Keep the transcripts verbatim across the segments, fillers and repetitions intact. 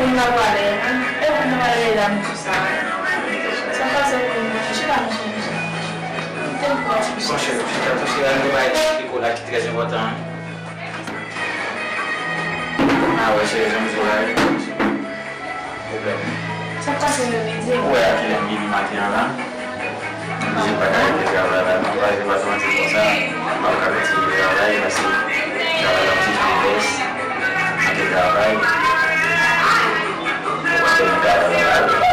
Moun nan pale, e moun nan pale dam tou sa. Sa pase pou mwen, chita m chanje. Bon, cheri, chita tou, cheri, nou bay piko la ki trè enpòtan. Ah wè, cheri, jan m di w la, wi. Pwoblèm. Sa k pase, Lolide? Ou wè a kilè m vini maten an la? M oblije pa ka rete travay la, non, paske pa tou manti konsa, m p ap ka kontinye travay, paske travay la yon ti jan lès, antre travay. Ou pa fè travay la, la, la.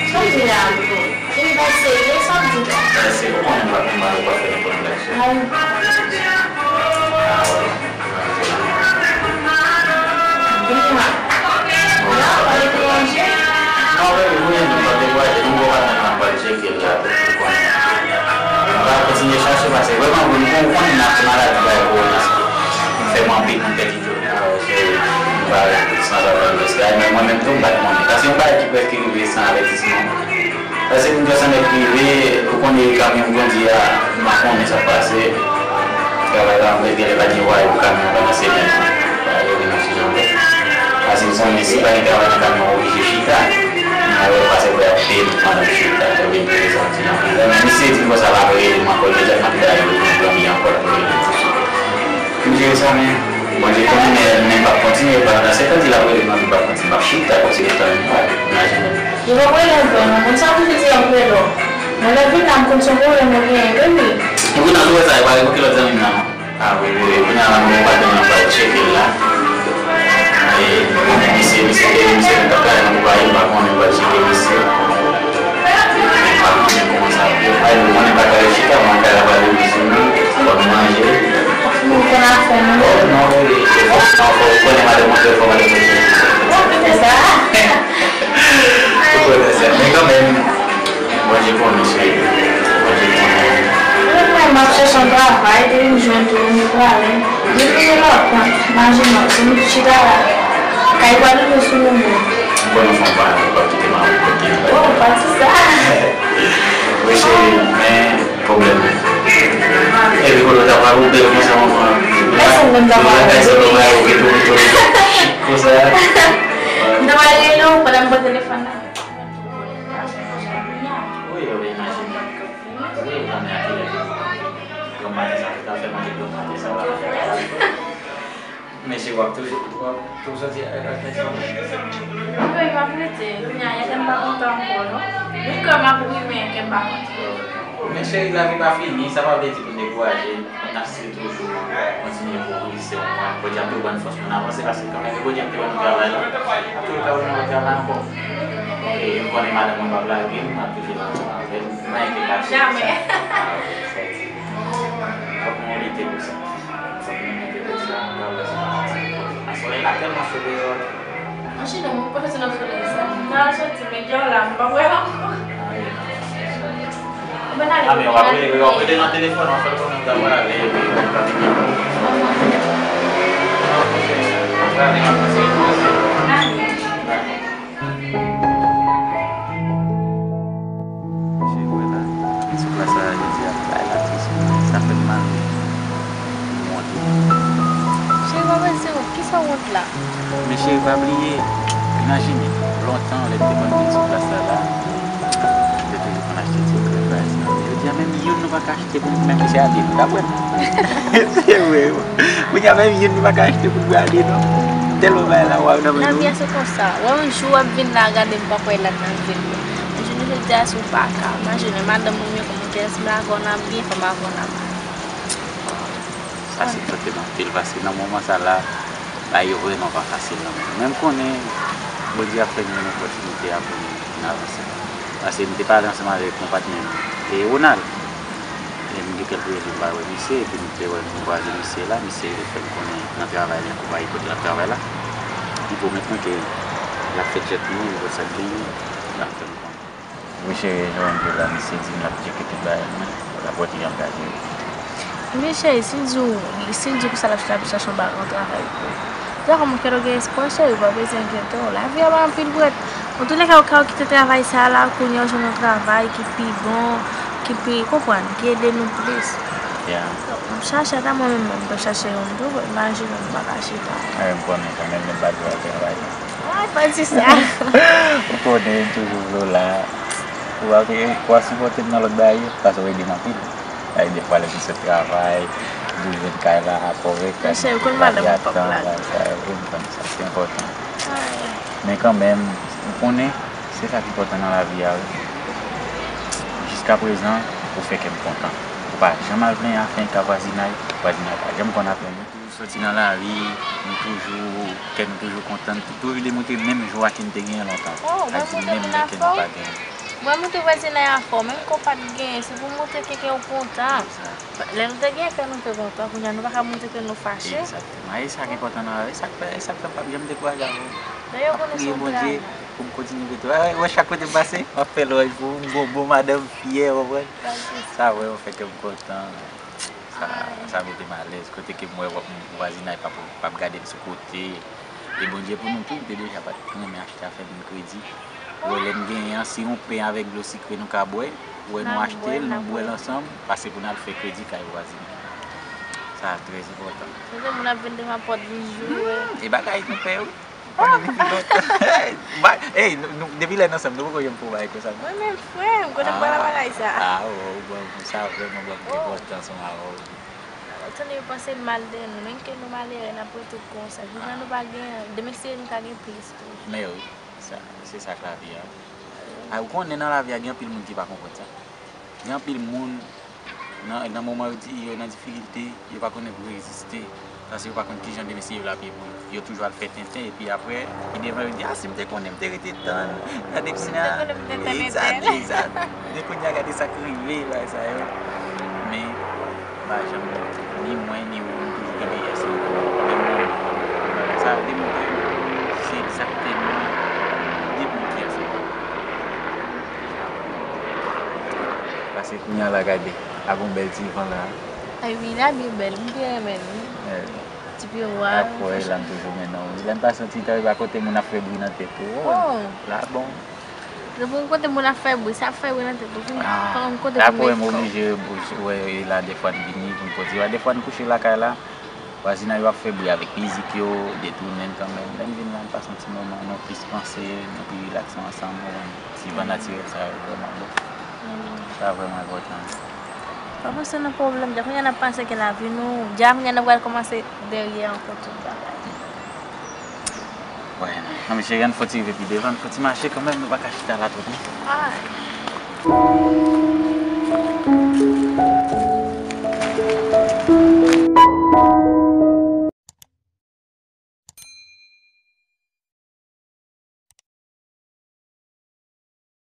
Sa w di la ankò? Wi, ba serye, sa w di la? Ba serye, ou konnen m pa konn mal, ou pa fè nenpòt blag. Ay. Ah, wè. Vini la. La, pa dekouraje. Non, baby, mwen menm pa dekouraje. Nou gwo maten nan pral tcheke l la pou, pou konnen. Nou va kontinye chache, paske vrèman vre, nou konnen nan maladi bay kowona sa. Nou fè m anpil, nou pèdi tout. Ah, ok. Nou pa san travay prèske. Men mwen menm tou, m pa t konnen. Paske yon bagay ki prèske rive san avètisman. Paske moun yo sanble rive, ou konnen kamyon kondi a, m pa konnen sa k pase. Travay la, mwen genlè pa gen wayou kamyon pandan semèn nan. Pa rive nan ti jan ankò. Paske m konnen si pa gen travay nan kamyon, ou oblije chita. Malè pase pou y ap peye nou pandan chita, sa vin peye sa ti jan. Men misye di m konsa l ap rele m ankò, imedyatman ki ta rive pou m pran li ankò, l ap rele m tousuit. M jere sa, men Bondye konnen, men, men m p ap kontinye, pa nan sèt an di l ap rele m, anpi m p ap kontinye, m ap chita kontinye tann li, pa imajine. Yo p ap rele m vre non, moun sa pou di y ap rele w. Mwen lè m vin la, m konn se yon pwoblèm mwen genyen, baby. Epi nan tou wè sa, yo pa revoke lòt zanmi m nan non. Ah, wi, wi, wi, kounye a la, mwen pa gen nan pral tcheke l la. E, misye, misye te, misye te travay nan konpayi, m pa konnen pral tcheke misye. Men m pa konnen kòman sa ap ye. Ay, mwen pa ka rete chita, mwen ka la pale sou nou, fò nou manje. Ou konn afè nou. Oh, non, wi, wi, se fò, non, fò, ou konnen madanm mwen trè fò, madanm mwen trè fò. Se sa. Ou konnen sa. Men kanmenm, Bondye konnen, cheri. Bondye konnen. Mwen, mwen, m ap chèche yon travay, depi m jwenn tou, m prale. Depi m lontan, imajine w, si m chita la, kay pa rive sou nou menm. M konnen w fè yon pale, ou p ap kite m al kote. Oh, pa di sa. Wi, cheri, men pwoblèm. Epi kote w ta pral ou bèl konsa, manman. Pèsonn konn ta pral ou bèl. Konsa. M ta pral rele w pandan m pran telefòn nan. Wi, wi, imajine. Wi, ou konnen a kilè. Granm maten sa, ki ta fè manje granm maten sa, w ap fè. Mesye, w ap toujou, w ap toujou soti ak, ak nèg sa. Anben, m ap rete. Kounye a, yè kè m pa kontan ankò, non. Wi, kè m ap rimen, kè m pa kontan. Men cheri, lavi pa fini, sa pa vle di pou n dekouraje. N ap siye toujou, kontinye pwogrese, ou konprann. Bondye ap toujou ban n fòs pou n avanse, paske kanmenm, e Bondye ki te ban nou travay la. Antoulèka, ou nan lòt travay ankò. E m konnen madanm mwen p ap lage m, m ap toujou la ansanm avè l. Mwen enkyete pa. Jamè. Fòk nou lite pou sa. Fòk nou lite pou sa. Aswè la tèlman cho deyò. Anchita, mwen pa fè ti nan solèy sa. Nan soti, men gen la, m pa wè ankò. Mwen ale. A, men w ap rele, w ap rele nan telefòn, w ap fè l konnen w ta pral ale, epi w ap vini. Cheri, wè la, sou plas la, jodi a, bagay la tris, wi. Sa fè m mal, wi. M wont, wi. Cheri, pa pèdi se wont. Kisa w wont la? Men cheri, pa bliye, imajine, lontan, lè m te konn vin sou plas la, la, m te toujou konn achte ti krevas, nan. Jodi a, menm youn nou pa ka achte pou nou, menm si se ale, nou ta pran. Se vre, wi. Kounye a, menm youn nou pa ka achte pou nou ale, non. Tèlman bagay la waw nan men nou. Lavi a se konsa. Wè, yon jou w ap vin la, gade m p ap wè lad nan zye m yo. Yon jou nou jodi a, si w pa ka. Imajine, madanm mwen, men kòman kè si m lage w nan byen, fò m lage w nan mal. Sa se tante m anpil, paske nan moman sa la, bagay yo vrèman pa fasil nan men nou. Men m konnen Bondye ap fè n jwenn opòtinite a pou n avanse. Paske m te pale ansanm avèk yon patnè m, e Ronald. E m gen kèlke jou m pa wè misye, epi m te wè m kwaze misye la, misye fè m konnen nan travay li, nan konpayi kote l ap travay la. Li pwomèt mwen ke l ap fè tchèk mwen, li konn sa k genyen, l ap fè m konnen. Wi cheri, jan w di la, misye di m l ap tcheke tout bagay mwen, l ap wè kijan m ka jere. Ebyen cheri, si l di w, si l di w konsa l ap, l ap chache yon ba-, yon travay pou ou. Dakò, mon kè, ou gen espwa cheri, ou pa bezwen enkyete w. Lavi a pa anpil bwèt. Antoulèka, ou ka kite travay sa a la, kounye a ou jwenn yon travay ki pi bon, ki pi, konprann, ki ede nou plis. Ya. M ap chache, ata mwen menm, mwen, m ap chache youn tou, imajine m pa ka chita. A, men m konnen kanmenm, men m pa di w al travay non. Ay, pa di sa. Ou konnen, m toujou vle w la. Ou ap, ou ap sipòte m nan lòt bagay yo, paske w ede m anpil. Ay, defwa, lè m sot travay, m toujou jwenn kay la kòrèk. Monchè, ou konn madanm ou p ap lage. Bagay sa yo, m konn sa, se enpòtan. Men kanmenm, ou konnen, se sa ki enpòtan nan lavi a, wi. Jiskaprezan, ou fè kè m kontan. Ou pa janm al plenyen afè enka vwazinay, vwazinay pa janm konn afè nou. Toujou soti nan lari, nou toujou, kè nou toujou kontan, nou toujou vle montre menm jwa ke n te genyen lontan. Oh, mwen montre moun afè w. Mwen montre vwazinay afè w, menm ke w pa t genyen, se pou montre ke, ke w kontan. Lè nou te genyen kè nou te kontan, kounye a nou pa ka montre ke nou fache. Egzakteman. E sa ki enpòtan nan lavi, e sa k fè, e sa k fè m p ap janm dekouraje avè w. M ap priye Bondye pou m kontinye rete. Wè, wè, chak kote m pase, m ap fè lwanj pou ou, m gon bon madanm fyè, w konprann? Sa vrèman fè kè m kontan. Sa, sa mete m alèz. Kote ke m wè vwazinay p ap, p ap gade m sou kote. E Bondye pou nou tou, m te deja pa t renmen achte afè moun kredi. Ou wè, lè n genyen an, se yon pen avèk dlo sikre nou ka bwè. Ou wè, nou achte l, nou bwè l ansanm, pase pou n al fè kredi kay vwazinay. Sa trè enpòtan. Kote moun ap vin devan pòt vin joure. E bagay nou fè, wi. Konnen depi lontan. Ba, ey, nou, nou, depi lè n ansanm, nou poko janm fè yon bagay konsa, non? Mwen menm, frè m, kote m pral bagay sa? Ah, oh, bon, sa vrèman bon, enpòtan, son a, oh. Ou tande yo panse l mal de nou, menm ke nou malere, n ap rete konsa. Jounen nou pa gen, demen si nou ka gen plis toujou. Men wi, sa, se sa k lavi a. Ah, ou konnen nan lavi a, gen anpil moun ki pa konprann sa. Gen anpil moun, nan, nan moman yo di, yo nan difikilte, yo pa konnen pou yo egziste. Paske yo pa konn kijan demen si yo l ap ye pou yo. Yo toujou al fè tenten, epi apre, pi devan yo di, ah, si m te konnen, m te rete tann. Gade kounye a. Si m te konnen, m te tann entèl. Egzat, egzat. Men kounye a, gade sa k rive, bagay sa yo. Men, m pa janm, ni mwen, ni ou, nou toujou kenbe yès nou. Menm moman. Bagay sa yo demontre nou, se egzakteman de moun ki ansanm. Pase kounye a la, gade, ak yon bèl ti van la. Ay wi, la byen bèl, m byen renmen l, wi. Ti pye wa. Apre la, m toujou mennen w. Lè m pase yon ti tan, e pa kote moun ap fè bri nan tèt ou. Oh, la bon. Se pou kote moun ap fè bri, sa ap fè bri nan tèt ou. Fini. Apre, m oblije, wè, e la, defwa n vini pou n koze. Wè, defwa n kouche lakay la. Vwazinay yo ap fè bri avèk mizik yo, detounen kanmenm. Lè n vin la, n pase yon ti moman, nou plis panse, nou pi rilaks ansanm, ou konprann? Ti van natirèl sa yo vrèman bon. Sa vrèman enpòtan. Pa panse nan pwoblèm, dja kounye a n ap panse ke lavi nou, dja kounye a n ap pral kòmanse dèyè ankò tout bagay. Wè, non, men cheri, ann fò ti rive pi devan, ann fò ti mache kanmenm, nou pa ka chita la twòp, non. Ay.